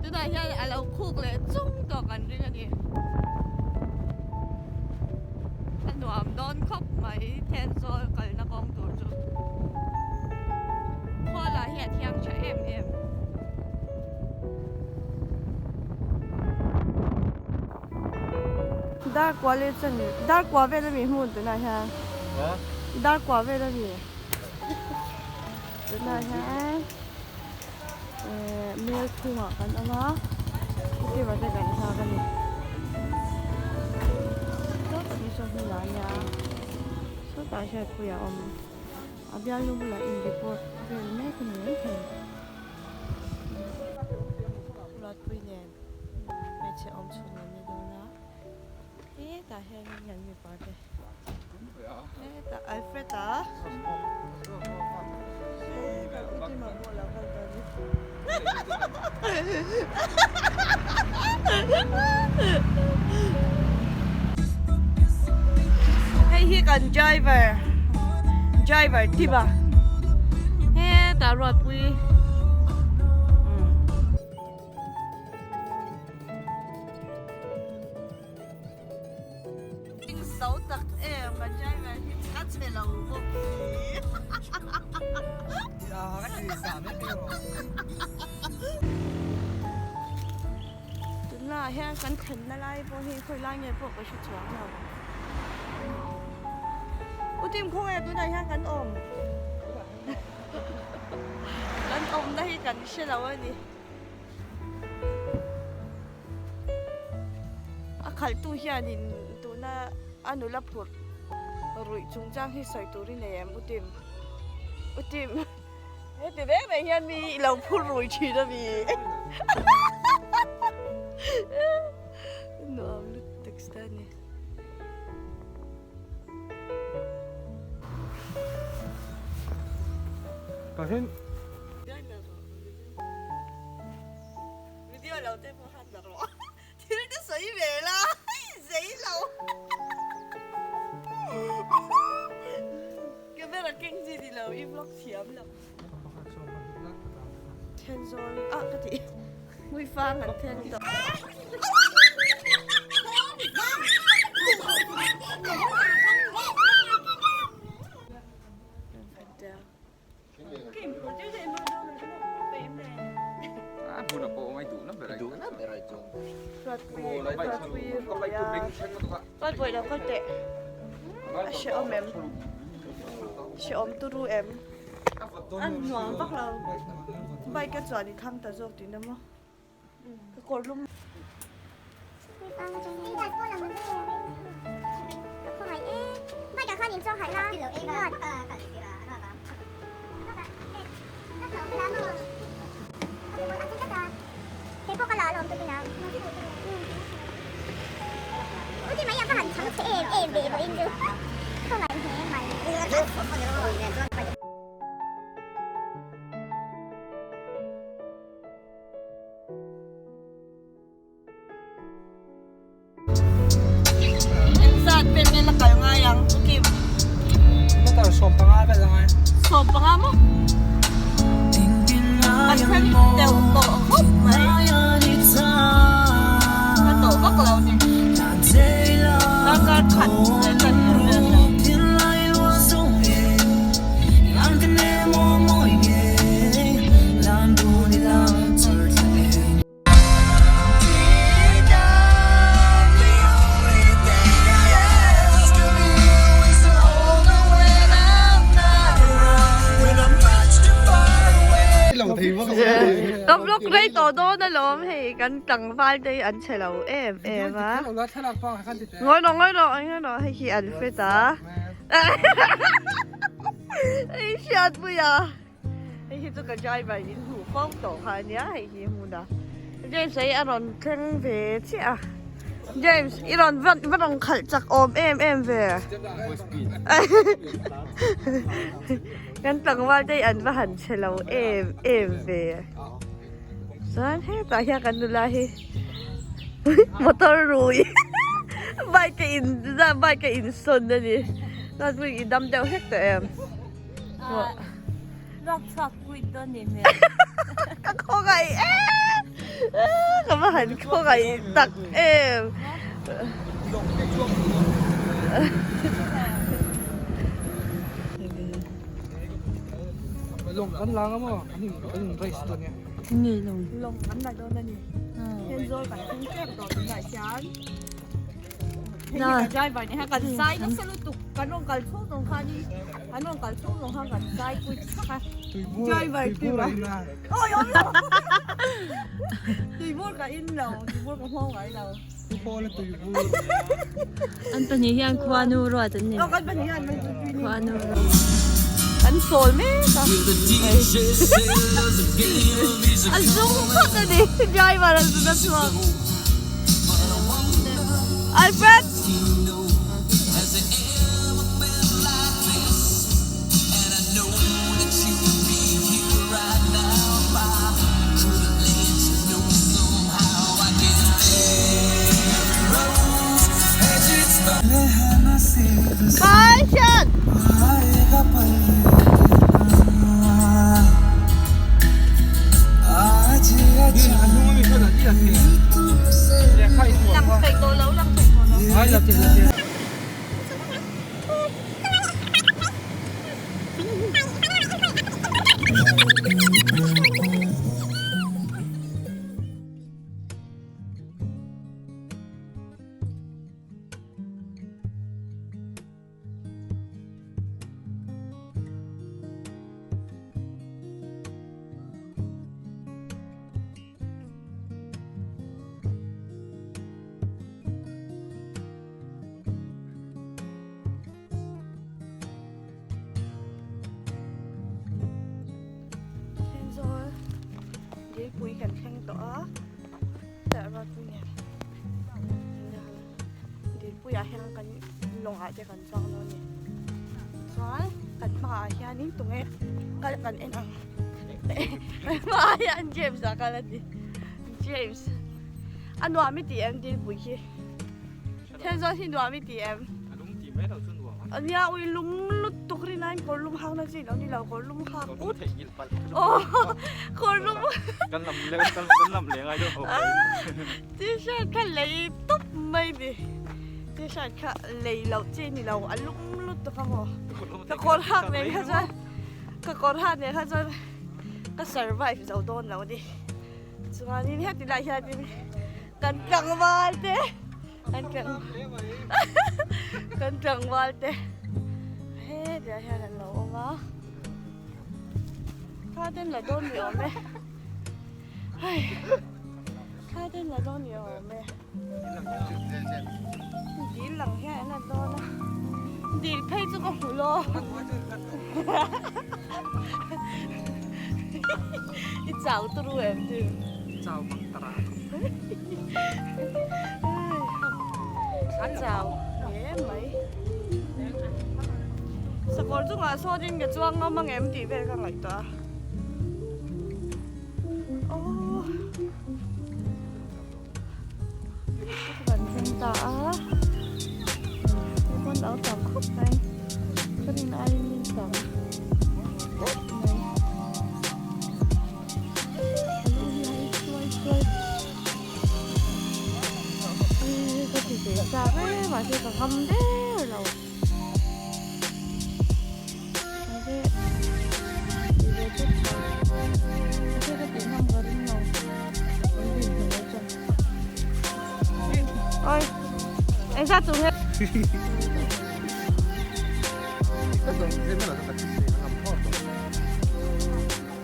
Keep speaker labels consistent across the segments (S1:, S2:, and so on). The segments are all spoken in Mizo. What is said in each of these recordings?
S1: Tunah hian a lo khuk leh chung tawh kan ring a ni. A nuam dawn khawp mai Thenzawl kalna kawng tur chu. Khua lah hi a thiang tha em em. Dar kua leh chuan dar kua vel ami hmun tunah hian dar kua vel ami tunah hian ehh mel chhungah kan awm a chuti te kan nghak a ni sawtah hi saw hmun ah nia sawtah hian pui a awm a bialnu bulah in report vel mek a ni maithei. Ruatpui nen hmeichhe awm chhun an ni dawn a hetah hianin kan mipa te hetah Alfred a hetah Pu Tima pawh a lo kal tawh a ni hei hi kan driver driver Tima hetah Ruatpui. So tak em kan driver hi ka che lo bawk si. Tunah hian kan thlenna lai pawh hi khawi lai nge pawh ka hre chuang lo. U Tim khawnge tunah hian kan awm. Kan awmna hi kan hre lo a ni. A khalhtu hianin tuna a nula phurh ruih chungchang hi sawi tur i nei em U Tim? U Tim heti reng reng hian mi i lo phur rui thin a mi? Nuam lutuk Stanley.
S2: Tahin.
S1: Video lo te pawh han la rawh. Thil te sawi ve la, i zei lo. Camera keng chi ni lo, i vlog thiam lo. Thenzawl ah ka ti. Hmuifang an then tawh. Hreawm em hreawm turu em a nuam vak lo bike a chuan i thang ta zawk tihna maw ka kawr lum. Engzat vel nge la kal ngai ang Pu Kim?
S2: Kilometer 15 vel la ngai.
S1: 15 maw? A thleng deuh tawh khawp mai. Ka tawh vak lo ni. Darkar khat leh chan vel la. Ka vlog rei tawh dawn alawm hei kan tlangval te hi an chhe lo em em a ngawi rawh ngawi rawh ngawi rawh hei hi an hre ta hei hriatpui a. Hei hi chu ka driver in hmuh fo tawh kha ania hei hi hmun a James a hi a rawn thleng ve chiah a James i rawn va va rawn khalh chak awm em em ve kan tlangval te hi an va han chhe lo em em ve chuan hetah hian kan nula hi motor rui bike a in bike a insawn a ni chuan i dam deuh hlek tawh em.
S3: Lak chhuak pui dawn ni hmel.
S1: Ka khawngaih e. va han khawngaih tak em.
S2: Lawng kan la nga maw an in an in race dawn nia.
S1: Nge lawng? Lawng kan la dawn a ni. Thenzawl kan thleng tep tawh tunah hian. Hei hi ka driver ni kha kan zai nasa lutuk kan rawn kal chhung zawng khan in an rawn kal chhung zawng khan kan zai pui chak a. Driver tuibur awi awm lo tuibur ka in lo tuibur ka hmang ngai lo.
S3: An pahnih hian khuanu ruat an ni.
S1: Aw kan pahnih hian
S3: Khuanu ruat.
S1: Kan sawl mek a. A zum phawt a ni driver a zun a chhuak. Alfred! Bye thian! Lang thei tawh lo, lang thei tawh lo. Thenzawl Dilpui kan thleng tawh a, hetah ruatpui nen Dilpuiah hian kan lawngah te kan chuang dawn a ni. Chuan kan hmaah hianin tunge kal kan en ang kan hmaah hian James a kal a ni. James a nuam i ti em Dilpui hi? Thenzawl hi nuam i ti em?
S2: A lung ti mai lo chu nuam
S1: a. Nia ui lum lutuk rin aiin kawr lum hak na chi lo ni lo kawr lum hak
S2: ut. Kawr lum theih ngilh palh.
S1: Aw kawr lum.
S2: Kan lam leng kan lam leng ai deuh ho.
S1: T-shirt kha lei tawp mai ni. T-shirt kha lei loh chi ni lo a lum lutuk a maw. Ka kawr hak nen kha chuan ka kawr hak nen kha chuan ka survive zo dawn lo ni. Chuanin heti lai hianin kan tlangval te kan tlang kan tlangval te hetlai hian an lo awm a thla ten la dawn ni awm e hei thla ten la dawn ni awm e dil lang hian an la dawn a dil phei chu ka hmu lo i chau turu em dil
S2: chau bang tara
S1: a chau hle mai sakawr chungah sawnin ka chuang ngam ang em tih vel ka ngaihtuah a aww Kan thleng ta a hei pawn lo tam khawp mai ka rin aiin min tam khawp mai a lu hi a chuai chuai hei ka ti ve chak e mahse ka ngam der lo mahse ti ve tlat tha mahse ka tih ngam ka ring lo. Ôi, anh ra tụi hết.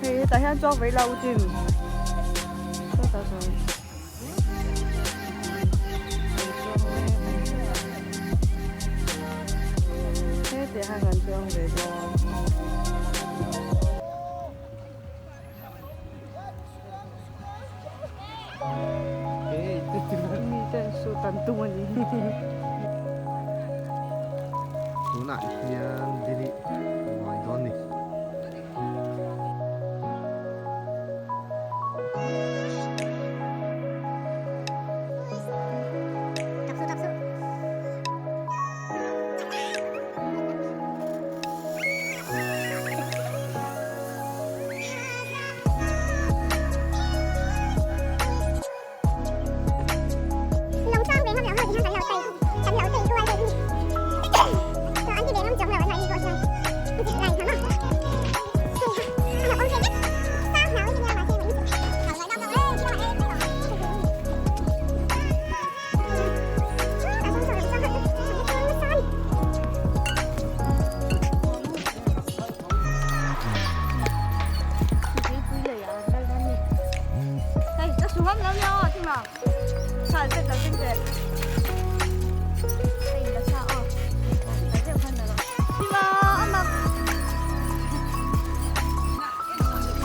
S1: Hei tah hian chuan vei lo chin sawtah sawn hetiang hian kan chuang ve dawn. Mi ten suit an tum a ni.
S4: Tunah hian dil i ngawi dawn ni.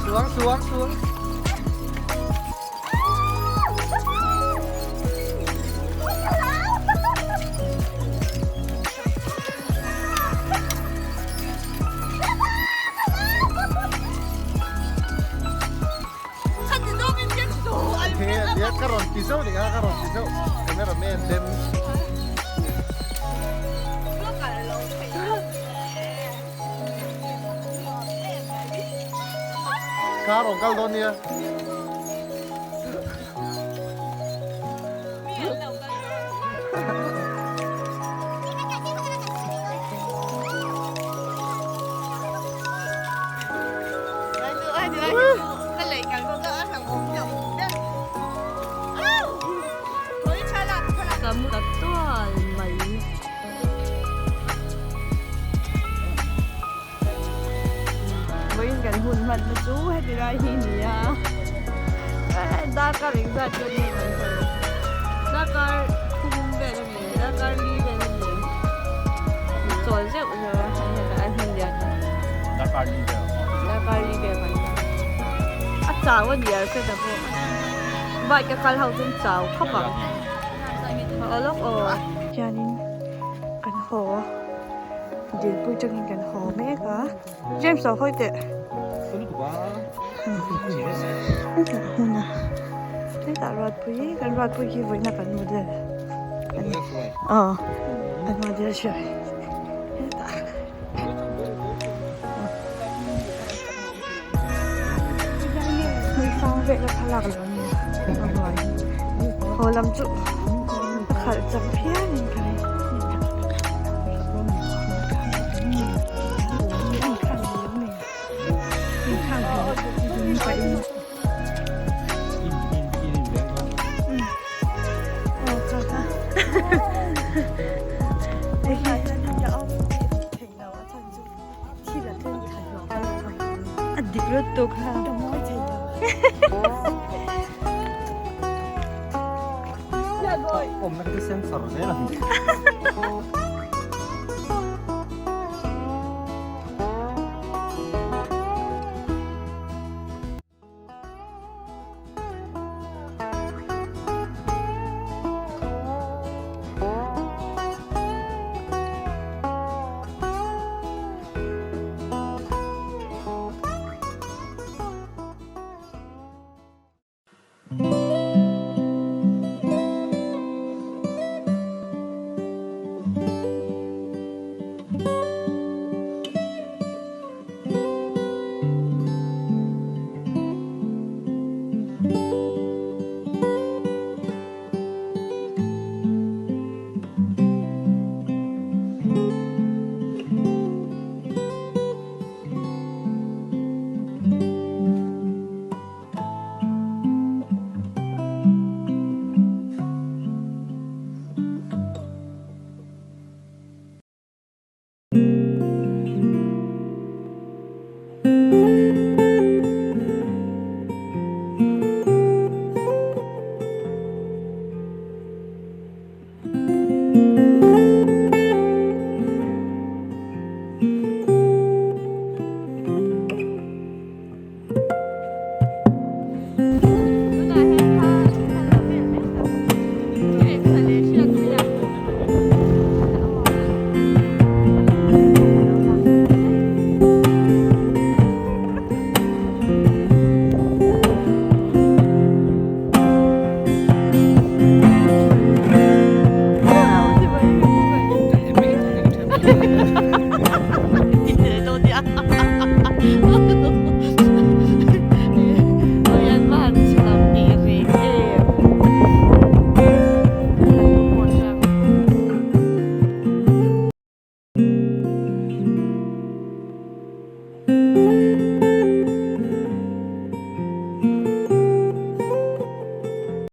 S4: Xuống xuống xuống. Thế ka rawn ti zauh nih kha ka rawn ti zauh cameraman ten kha rawn kal dawn nia.
S3: Ka mu ta tual mai.
S1: Vawiin kan hun hman na chu heti lai hi ni a. Darkar engzat chu ni kan sawi. Darkar thum vel a ni, darkar li vel a ni. Chawl zeuh zeuh a, an hetah an hmun lian a.
S2: Darkar li vel.
S1: Darkar li vel kan ni. A chau a ni ar hret a pawh. Bike a kal ho chuan chau khawp ang. Aw lawk aw. Hianin kan haw dilpui tangin kan haw mek a. James lo hawi teh. Hetah hmun a hetah ruatpui kan ruatpui hi vawiina kan model aw kan model hruai hetah. Hmuifang vela thlalak lo a ni a hnuai haw lam chu a khalh chak phian in ka ring.
S3: A dik lutuk ha.
S2: Awmna kha chu sensor zel ang.